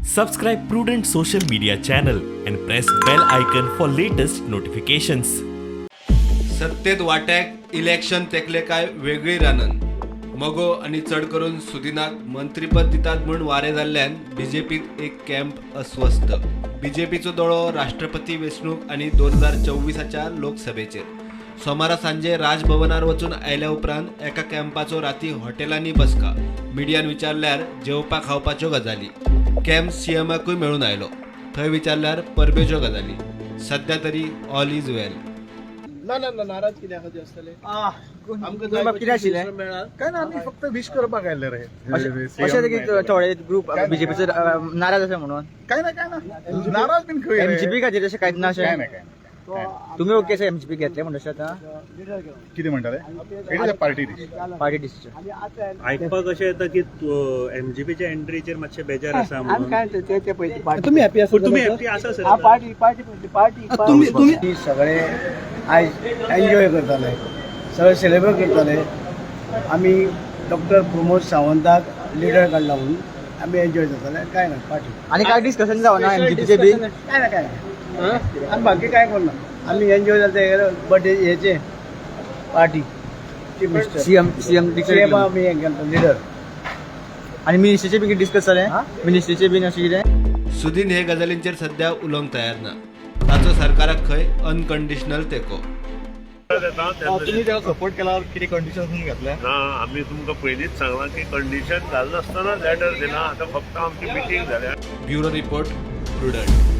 Subscribe Prudent Social Media channel and press bell icon for latest notifications. सत्तेत वाट्याक election तेकले काय वेगळी रानन. मगो आनी चड करून सुदिनाक मंत्रीपद दितात म्हूण वारें जाल्ल्यान बीजेपीत एक कॅम्प अस्वस्थ. बीजेपीचो दोळो राष्ट्रपती वेंचणूक आनी 2024च्या लोकसभेचेर. सोमारा सांजे राजभवनार वचून आयल्या उपरांत एका कॅम्पाचो राती हॉटेलांनी बसका. मिडियान विचारल्यार जेवपा खावपाच्यो गजाली. कॅम्प सीएमाकूय मेळून आयलो, थंय विचारल्यार परबेच्यो गजाली. सध्या तरी ऑल is वेल. ना ना ना, नाराज कित्याक खातीर आसतले? आमकां बाब, कितें आशिल्लें? मेळ्ळा. काय ना, आमी फक्त विश करपाक आयिल्ले रे. अशें की थोडे ग्रुप बीजेपीचे नाराज आसा म्हणून. काय ना, काय ना, नाराज बीन खंय रे? एमजीपी खातीर अशें कांयच ना. काय ना, अशें काय ना. तुमी ओके आसा एमजीपी घेतले म्हणून अशें आतां? कितें म्हणटाले? It is a party decision. Party decision. आयकपाक अशें येता की एमजीपीच्या एंट्रीचेर मातशें बेजार आसा म्हणून. काय ते ते पळयता पार्टी. तुमी हॅपी आसा? पूण तुमी हॅपी आसा सर? पार्टी पार्टी पार्टी तुम्ही सगळे आयज एन्जॉय करताले, सगळे सेलिब्रेट करताले. आमी डॉक्टर प्रमोद सावंताक लिडर काडला म्हणून आमी एन्जॉय जाताले. काय ना, पार्टी. आनी काय डिस्कशन जावना एमजीपीचे बी? काय ना, काय ना, आमी बाकी काय करना. आमी एन्जॉय जाता बर्थडे हेचे party. Chief minister CM CM CM आमी हें केलो लिडर. आनी मिनिस्ट्रीचे बी कितें डिस्कस जालें? मिनिस्ट्रीचे बीन अशें कितें? सुदीन हे गजालींचेर सध्या उलोवंक तयार ना. ताचो सरकाराक खंय अनकंडिशनल तेंको. तुम्ही तेका सपोर्ट केला, कितें कंडिशन घातल्या? ना, आमी तुमकां पयलींच सांगलां की कंडिशन घालनासतना लेटर दिला. आतां फक्त आमची मिटींग जाल्या. Bureau report, Prudent.